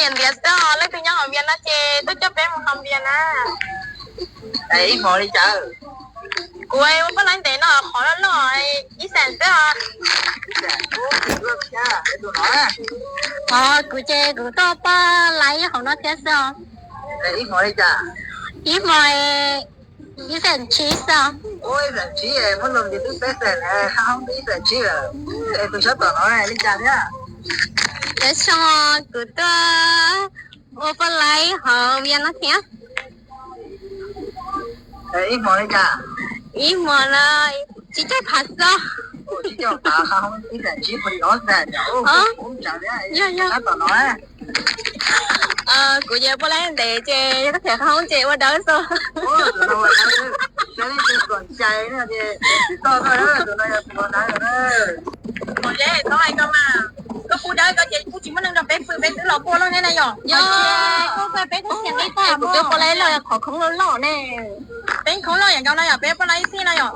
Ntiav xwb os, leej twg nyob hauv Vias no ces tuaj coj peb mus haus Vias na. Ib hmos li cas? Kuv ua poj laib ntev no qhov loj loj ib xees xwb os. Ib xees, tus no. Os, kuv ces kuv tuaj poj laib hauv no thiab xwb os. Ib hmos li cas? Ib hmos ib xees tsib xwb os. Ib xees tsib, muab los ces twb peb xees, hauv ib xees tsib lawm. Es tus sab tom no li cas thiab? Cov xyoo kuv tuaj ua poj laib hauv Vias no thiab. Ib hmos li cas? Ib hmos no tsib caug phav xwb. Tsib caug phav, hauv ib xees tsib, ib xees tsib. Yog, yog. Sab tom no. Kuv ces poj laib ntev ces yog koj them qhov hoob ces ua dawb xwb. Ua dawb xwb. Saib leej twg kom cai no ces tsis tau na, tus no yog tus ua dawb na. Ua dawb tau hais koj mas, koj pub dawb koj ces kuj tsis muaj neeg nrog peb pw, peb twb los puag loj thiab na yom. Yog, koj peb twb txias peb tag, kuv twb poj laib loj, qhov khoob loj loj ne. Peb khoob loj yam nkaus no yom, peb poj laib ib txhij no yom.